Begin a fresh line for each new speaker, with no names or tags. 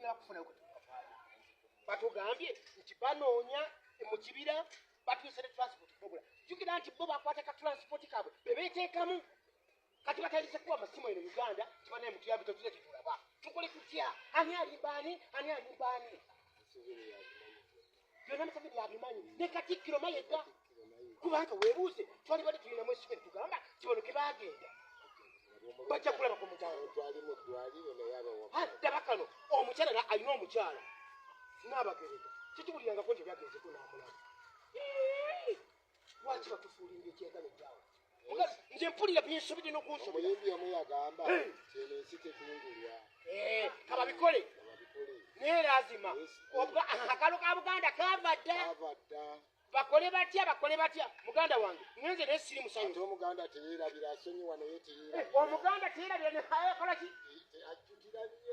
Tetunaba kufunayo kwetukatwala. Batugambye nti banoonya mu kibira, batuuse ne transport kubula. Jjukira nti bo bakwata ka transport kaabwe be beeteekamu. Kati batandise kuba amasimu eno Uganda tibanaye mutuyambe, tetulya tetulaba, tukole tutya? Ani alimba ani? Ani alimba ani? Byonna Museveni yabimanyi ne Katikkiro Mayiga, kubanga weebuuze twalibadde tulinamu essuubi tugamba ti bano kebagenda bajja kulaba ku mutambo.
Twali mu ddwaliro naye abawa.
Ddaba kano omukyala alina omukyala Naabagereka, tetuwulirangako nti byagenzeko n'amulaba. Lwaki batufuulinga ekyegalo kyawe? Nze mpulira binsobedde n'okunsobera.
Omuyimbi omu yagamba nti eno ensi tetungulwa.
Kababikole.
Babikole.
Naye lazima akalo ka Buganda kava dda.
Kava dda.
Bakole batya, bakole batya, muganda wange, ngenze naye siri
Ate
musanyufu.
Omuganda teyeerabira, asonyiwa naye teyeerabira.
Omuganda teyeerabira, neakola ki?
Ajjukira nnyo.